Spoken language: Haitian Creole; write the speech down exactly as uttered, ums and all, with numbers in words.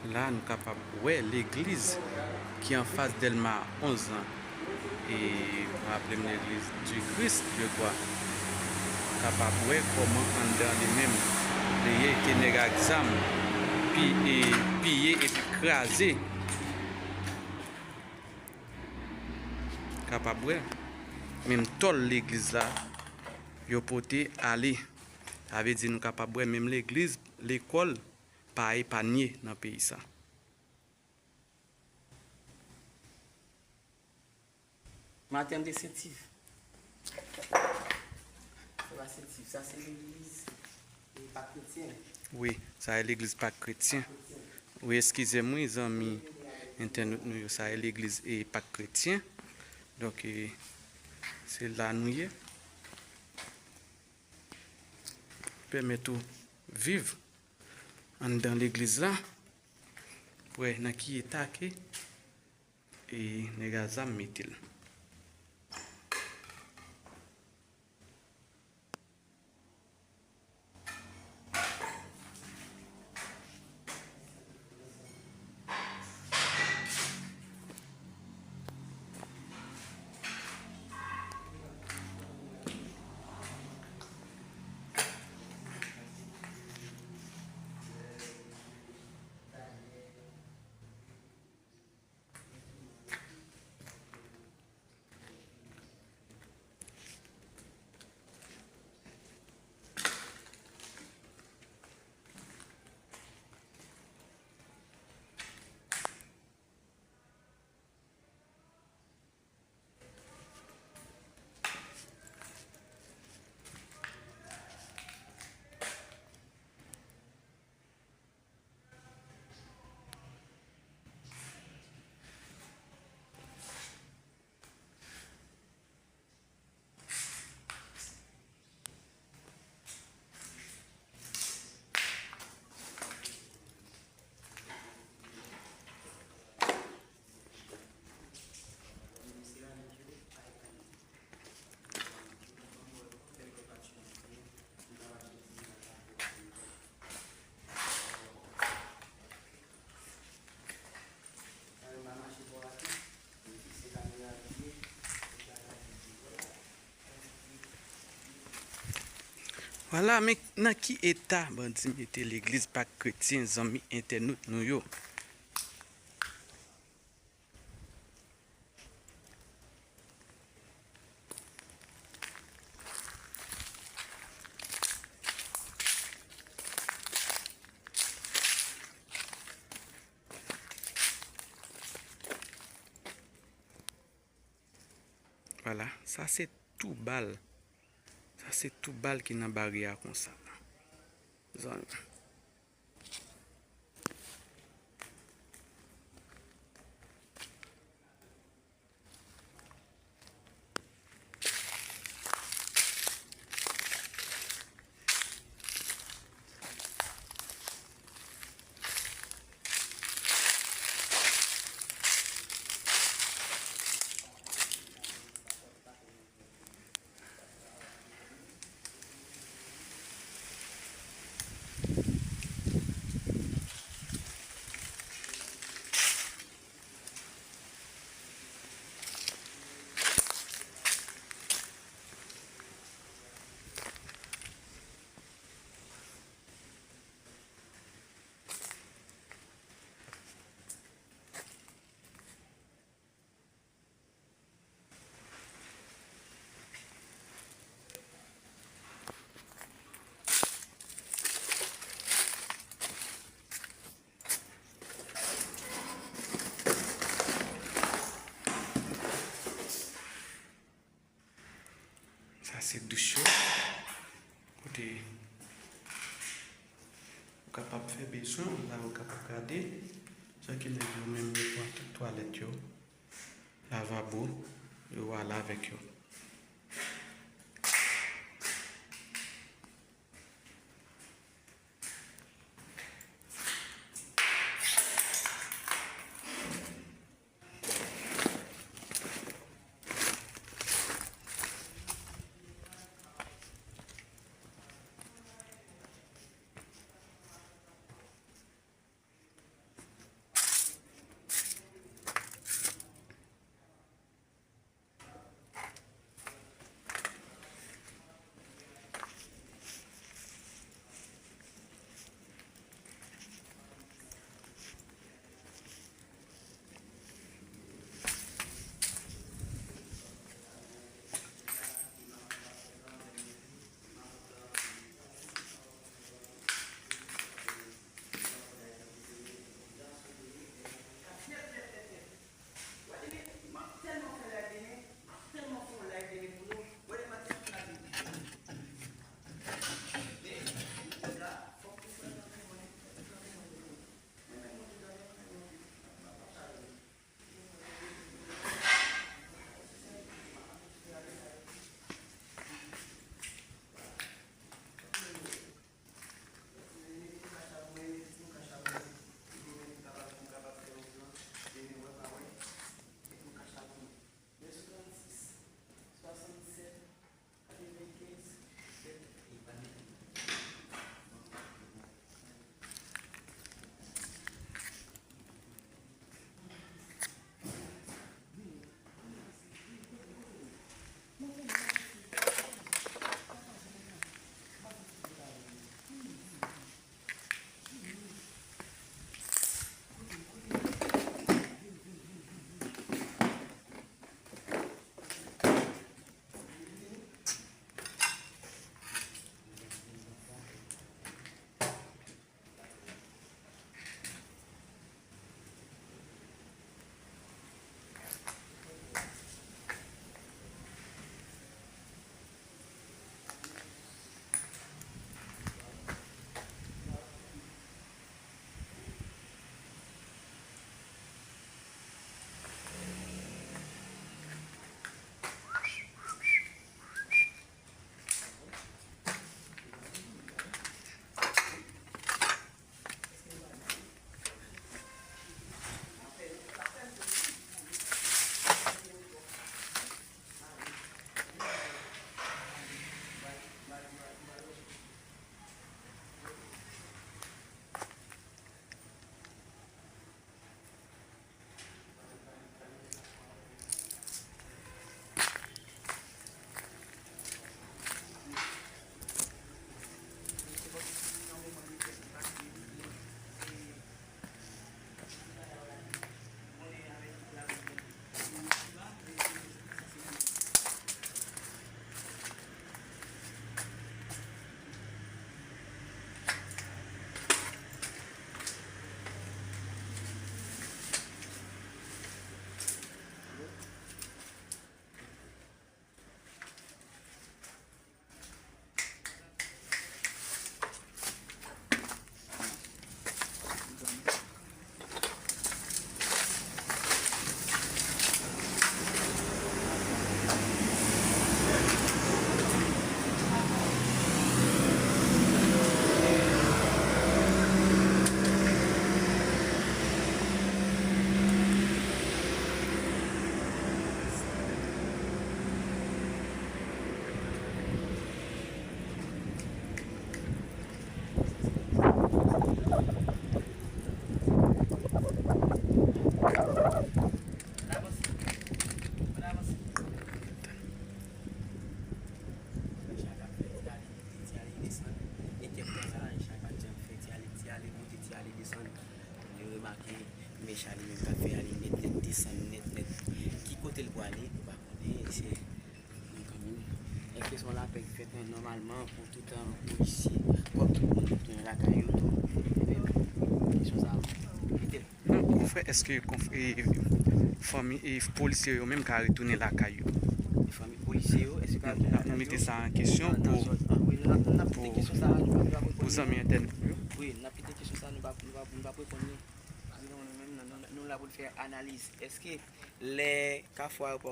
La, nou kapab wè legliz ki anfas Dèlma onz lan. E, m raple m legliz du Christ, je crois. Nou kapab wè kòman anndan li menm li ye, ke nèg ak zam pi-, e, piye epi kraze. Kapab wè, menm tòl legliz la, yo pote ale. Sa vle di nou kapab wè menm legliz, lekòl, pa epanye nan peyi sa. Maten de Sentiv. Se pa Sentiv, sa se legliz e Pak Kretyen. Wi, sa e legliz Pak Kretyen. Wi, eskize m, wi, zanmi entènot nou yo, sa e legliz e Pak Kretyen. Donk, e, se la nou ye. Pèmèt ou viv anndan legliz la, pou wè nan ki eta ke, e, nèg a zam mete l. Vwala, men nan ki eta bandi mete legliz Pak Kretyen, zanmi entènot nou yo. Vwala, sa se tou bal. Sa se tou bal ki nan baryè a konsa. Zanmi. Sa se douch yo. Kote ou kapab fè bezwen w, la ou kapab gade. Sa ki nèg yo menm yo pran tout twalèt yo, lavabo, yo ale avèk yo. Remake, Mèch a li menm k ap fè a, li nèt nèt desann nèt nèt. Ki kote l pwale, nou pa konnen, se, men kanmenm, èske se yon lapè ki fèt nòmalman pou tout, euh, polisye, kòm tout moun retounen lakay yo tou? Kesyon sa a, kite l. Non, konfrè, èske konf- e, e, fanmi e polisye yo menm ka retounen lakay yo? Fanmi polisye yo, èske ka retounen lakay yo? Nou mete sa an kesyon pou, pou zanmi entènèt yo. Wi, n ap kite kesyon sa, nou pa, nou pa, nou pa reponn li. Nou, nou, nou, nou la pou n fè analiz. Èske lè Kafou Ayewopò